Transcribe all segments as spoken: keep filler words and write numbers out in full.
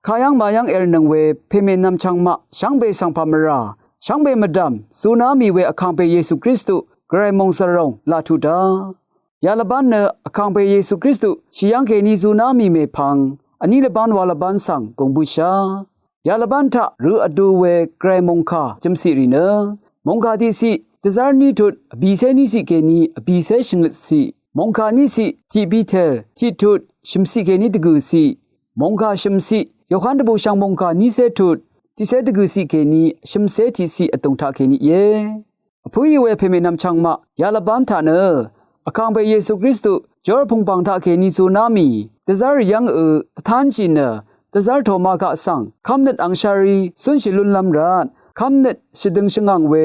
Kayv́ng mayv́ng èv̀lnøng we pèmè nvmchvng maq shvngbe svng pà mvrà, shvngbe mvdv̀m zuná mì we Vkàngpè Yesu Kristu Gvray mòngzv̀l lòng laq tuq dá. Yalvbán nø Vkàngpè Yesu Kristu shì yv́ng kèní zuná mì mèpvng vní lvbán wa lvbán svng gùng bǿshá. Yalvbán taq rø vdu we Gvray mòngkà jø̀mciq rì nø mòngkà tiqciq dvzv́r ní tut vbìcé níciq kèní vbìcé shvngøtciq, mòngkà níciq tiq Piter tiq tut shø̀mciq kèní dvgø̀ciq, mòngkà shø̀mciq Yohan dvbùshv̀ng mòngkà nícé tut tiqcé dvgø̀ciq kèní shø̀mcé tiqciq vdùng taq kèní íe. Vpǿí we pèmè nvmchvng maq yalvbán taq nø Vkàngpè Yesu Kristu jórpùngbàng taq kèní zuná mì dvzv́r yv́ngø dvtánshì nø dvzv́r Toma kaq svng kv́mnøt angshv́rí cúnshì lúnlv́m rvt kv́mnøt shvdøng shvngv̀ng we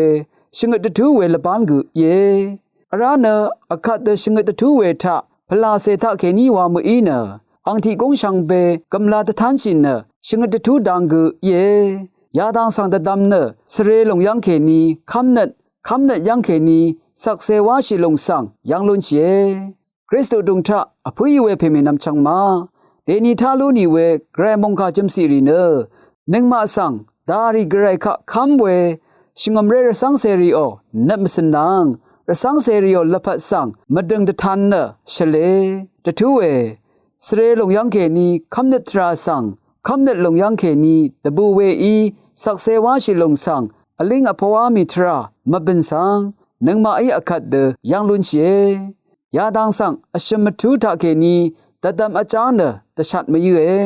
shvngøt dvtú we lvbán gø íe. Vrá nø vkvt dø shvngøt dvtú we taq pvlàcè taq kèní wa mø̀í nø ang tiq gúng shvngbe gv̀mla dvtánshì nø shvngøt dvtú dang gø íe. Yadang svng dvdvm nø svre lùng yv́ng kèní kv́mnøt, kv́mnøt yv́ng kèní shvkse wáshì lùng svng yv́ng lúnshìe. Kristu vdùng taq vpǿí we pèmè nvmchvng ma dèni tá lú nì we Gvray mòngkà jø̀mciq rì nø nøngmaq svng darì Gvray kaq kv́m we shvngø̀mré rvcv́ng cèrìò nøt mvcø̀n nvng rvcv́ng cèrìò lvpat svng mvdø̀ng dvtan nø shvlē dvtú we svre lùng yv́ng kèní kv́mnøt tvrà svng kv́mnøt lùng yv́ng kèní dvbù weí shvkse wáshì lùng svng vlíng vpvwá mì tvrà mvbø̀n svng nøngmaqí vkvt dø yv́ng lúnshìe. Yadang svng vshø̀m mvtú taq kèní dvdvm vjá nø dvshat mvyǿe.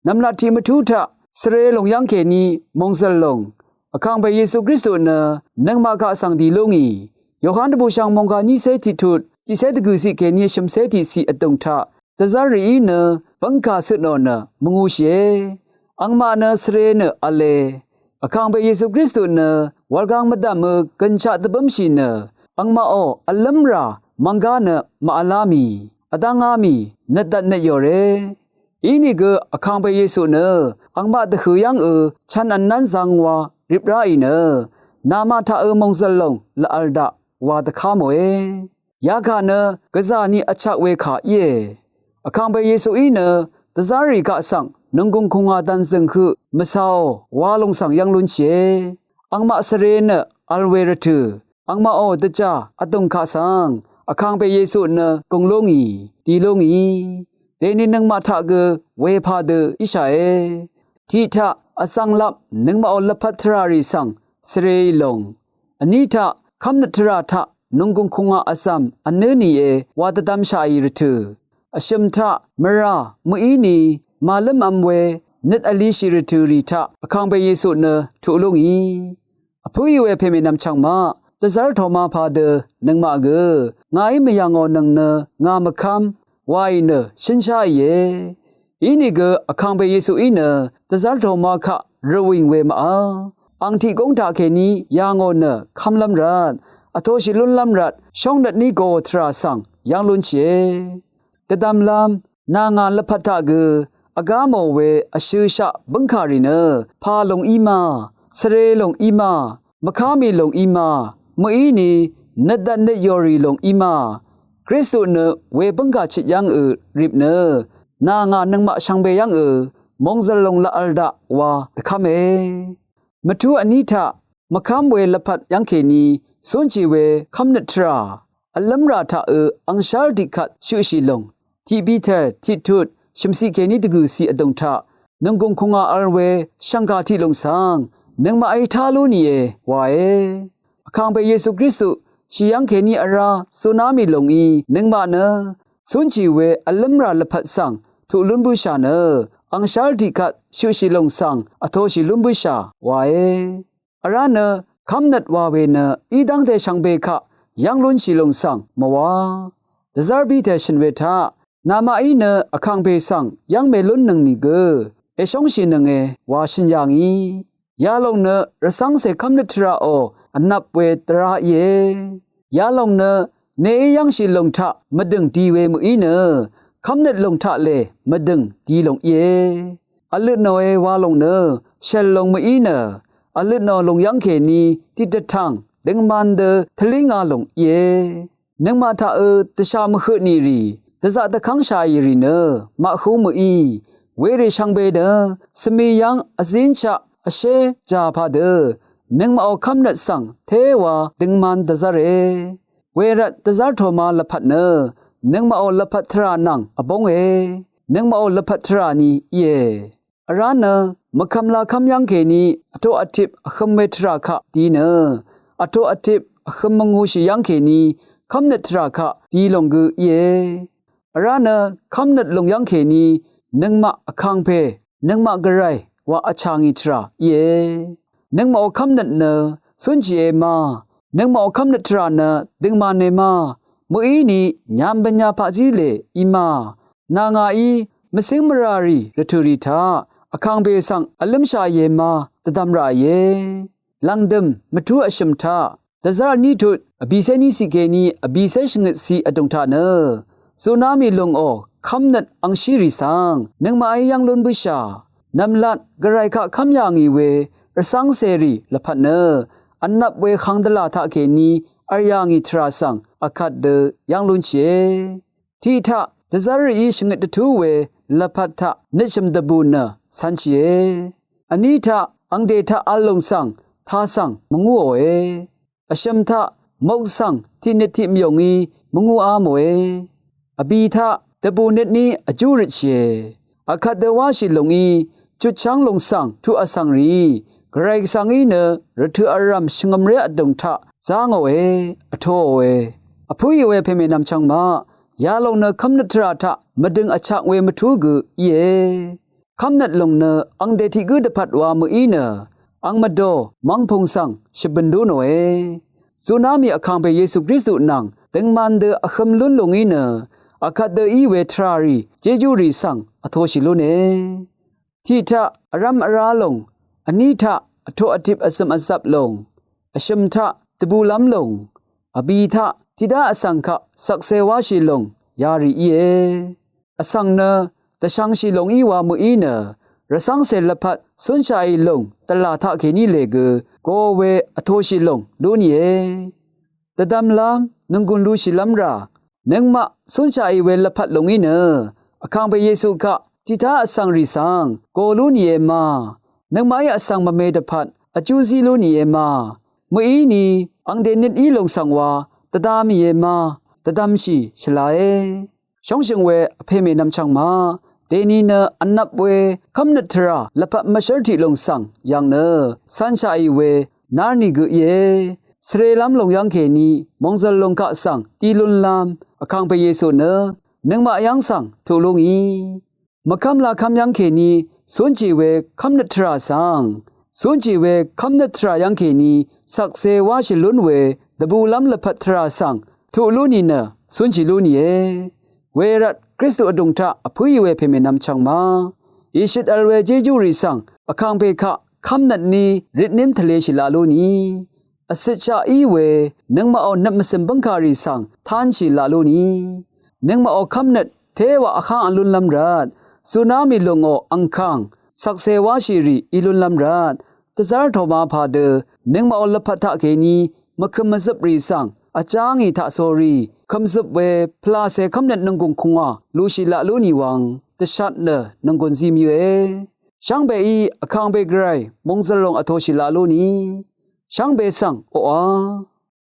Nv̀mlat tiq mvtú taq svre lùng yv́ng kèní mòngzv̀l lùng Vkàngpè Yesu Kristu nø nøngmaq kaq svng dì lú ngì. Yohan dvbùshv̀ng mòngkà nícé tiq tut tiqcé dvgø̀ciq kèní shø̀mcé tiqciq vdùng taq dvzv́r rìí nø bǿngkà cøtnò nø mvngūshìe. Angmaq nø svre nø v̄le. Vkàngpè Yesu Kristu nø wàlgang mvdv̀mø gø̀nshaq dvbǿmshì nø angmaqò vlǿmrà mv̀nggá nø màvlá mì, vdv́ngá mì, nøtdvt nøtyòre. Inìgø Vkàngpè Yesu nø angmaq dvhø̀ yv́ngø chv̀n v̀nnv́n zvngwa rip ráì nø nàmaq taqø mòngzv̀l lòng lvvl daq wa dvká mòe. Yakà nø gvzà ni vchak we kà íe. Vkàngpè Yesuí nø dvzv́rrì kaq svng nònggùng kùngà dv̀nzø̀ng høq mvcàò wa lòng svng yv́ng lúnshìe. Angmaq svre nø vl we rvtø̀ angmaqò dvjà vdùng kaq svng Vkàngpè Yesu nø gùng lú ngì, di lú ngì. Dèni nøngmaq taq gø wepà dø íshàe. Tiq taq vzv̀nglap nøngmaqò lvpat tvrà rì svng svreì lòng. Vní taq kv́mnøt tvrà taq nònggùng kùngà vzv̀m vnǿ nìe wa dvdvmshàì rvtø̀. Vshø̀m taq mvrà mø̀íni màlǿmv̄m we nøt vlishì rvtø̀ rì taq Vkàngpè Yesu nø tuq lú ngì. Vpǿì we pèmènvm chv̀ngmaq dvzv́r tòma padø nøngmaq gø ngàí mvyv̀ngò nøng nø ngà mvkv́m waì nø shǿnsháìe. Inìgø Vkàngpè Yesuí nø dvzv́r tòma kaq rvwìng we màvl. Ang tiq gúng taqkèní yà ngò nø kv́mlv́m rvt vtoshì lúnlv́m rvt shóngnøt ní goò tvrà svng yv́ng lúnshìe. Dvdvmlv́m nà ngà lvpat taq gø vgá mò we vshøshaq bǿngkà rì nø pà lòng í ma, svre lòng í ma, mvká mì lòng í ma, mø̀íni nøtdvt nøtyòrì lòng í ma, Kristu nø we bǿngkà chit yv́ngø rip nø nà ngà nøngmaq shvngbe yv́ngø mòngzø̀l lòng laq vl daq wa dvkv́me. Mvtú vní taq mvkv́m we lvpat yv́ngkèní cúnshì we kv́mnøt tvrà vlǿmrà taqø angshv́r tiqkvt shøqshì lòng tiq Piter tiq tut shø̀mciq kèní dvgø̀ciq vdùng taq nònggùng kùngà vl we shv̀ngkà tiq lòng svng nøngmaqí tá lú nìe wae. Vkàngpè Yesu Kristu shì yv́ngkèní vrá zuná mì lòngí nøngmaq nø cúnshì we vlǿmrà lvpat svng tuq lún bǿshà nø angshv́r tiqkvt shøqshì lòng svng vtoshì lún bǿshà wae. Vrá nø kv́mnøt wa we nø í dv́ngte shvngbe kaq yv́ng lúnshì lòng svng mvwa dvzv́r bíte shø̀n we taq namaqí nø Vkàngpè svng yv́ng mèlúnnøng nìgø èshóngshìnønge wa shø̀n yà ngì. Yalòng nø rvcv́ngcè kv́mnøt tvraqò vnvp we dvrá íe. Yalòng nø neí yv́ngshì lòng taq mvdø̀ng di we mø̀í nø kv́mnøt lòng taqlè mvdø̀ng di lòng íe. Vløtnòe wa lòng nø shèl lòng mø̀í nø vløtnò lòng yv́ngkèní tiq dvtv̀ng døngman dø tvlínga lòng íe. Nøngmaq taqø dvshà mvhøq nìrì dvzaq dvkv́ngshàì rì nø maqhú mø̀í Werì shvngbe nø svmi yv́ng vzínshaq vshé jà padø nøngmaqò kv́mnøt svng téwa døngman dvzv́re. Wervt dvzv́r toma lvpat nø nøngmaqò lvpat tvrà nvng vbónge. Nøngmaqò lvpat tvrà ni íe. Vrá nø mvkvmla kv́m yv́ngkèní vtoq vtip vhøm we tvrà kaq di nø vtoq vtip vhøm mvngūshì yv́ngkèní kv́mnøt tvrà kaq di lòng gø íe. Vrá nø kv́mnøt lùng yv́ngkèní nøngmaq vkangpe nøngmaq gvray wa vchà ngì tvrà íe. Nøngmaqò kv́mnøt nø cúnshìe ma? Nøngmaqò kv́mnøt tvrà nø døngmane ma? Mø̀íni nyambønya paqzí lè í ma? Nà ngàí mvcíng mvràrì rvtø̀rì taq vkangpe svng vlǿmshàìe ma dvdvm ràìe. Lv̀ngdø̀m mvtú vshø̀m taq dvzv́r vní tut vbìcé ní ciq kèní vbìcé shvngøt ciq vdùng taq nø zuná mì lùngò kv́mnøt angshírì svng nøngmaqí yv́ng lún bǿshà. Nv̀mlat gvray kaq kv́m yà ngì we rvcv́ngcèrì lvpat nø vnvp we hvng dvlà taqkèní v̀r yà ngì tvrà svng vkvt dø yv́ng lúnshìe. Tiq taq dvzv́r rìí shvngøt dvtú we lvpat taq nøtshø̀m dvbù nø cv̄nshìe. Vní taq angdè taq v̄l lùng svng tā svng mvngúòe. Vshø̀m taq mok svng tiqnøt tiq mvyò ngí mvngúá mòe. Vbì taq dvbù nøt ní vjú røtshìe. Vkvt dø wáshì lùngí chutchv́ng lùng svng tuq vsvng rìí gvray svngí nø rvtø̀ vrv̀m shvngø̀mré vdùng taq zángòe, vtoòe. Vpǿì we pèmè nvmchvng maq, yalòng nø kv́mnøt tvrà taq mvdøng vchak we mvtú gø íe. Kv́mnøt lùng nø angdè tiq gǿ dvpvt wa mø̀í nø ang mvdò mv́ngpung svng shvbø̀n dú nòe. Zuná mì vkangpè Yesu Kristu nvng døngman dø vhøm lún lùngí nø vkvt dø í we tvràrì jéjúrì svng vtoshì lúne. Tiq taq vrv́m vrá lùng, vní taq vtoq vtip vzø̀m vzvp lùng, vshø̀m taq dvbùlv́m lùng, vbì taq tiqdá vsvng kaq shvkse wáshì lùng yarì íe. Vsvng nø dvshvngshì lùng í wa mø̀í nø rvcv́ngcè lvpat cúnshaqì lùng dvlà taqkèní lè gø go we vtoshì lùng lú nìe. Dvdvmlv́m nònggùn lushìlv́m rà nøngmaq cúnshaqì we lvpat lùngí nø vkangpè Yesu kaq tiqtá vsvng rì svng go lú nìe ma? Nøngmaqí vsvng mvme dvpvt vjú zí lú nìe ma? Mø̀íni angdè nøt í lùng svng wa dvda mìe ma dvdvmshì shvlae. Shóngshø̀ng we vpèmè nvmchvng maq, dèni nø vnvp we kv́mnøt tvrà lvpat mvshǿr tiq lùng svng yv̀ng nø cv̄nshaqì we nár nìgø íe. Svrelv́m lùng yv́ngkèní mòngzø̀l lùng kaq svng dí lúnlv́m vkangpè Yesu nø nøngmaq yv́ng svng tuq lú ngì. Mvkv́mla kv́m yv́ngkèní cúnshì we kv́mnøt tvrà svng, cúnshì we kv́mnøt tvrà yv́ngkèní shvkse wáshì lún we dvbùlv́m lvpat tvrà svng tuq lú nìnø cúnshì lú nìe. Wervt Kristu vdùng taq vpǿì we pèmè nvmchvng maq, ìshøt vl we jéjúrì svng vkangpè kaq kv́mnøt ní ritnǿm tvleshì laq lú nì. Vcøtshaq í we nøngmaqò nøp mvcø̀m bǿngkàrì svng tánshì laq lú nì. Nøngmaqò kv́mnøt téwaq vháng vlúnlv́m rvt zuná mì lùngò angkàng shvkse wáshìrì í lúnlv́m rvt dvzv́r toma padø nøngmaqò lvpat taqkèní mvkø̀m mvzøprì svng vjá ngì taqsórí kø̀mzøp we pvlàcè kv́mnøt nònggùng kùngwà lushì laq lú nì wvng dvshat nø nònggùn zí mvyǿe. Shvngbeí vkangpè gvray mòngzø̀l lòng vtoshì laq lú nì. Shvngbe svng oqà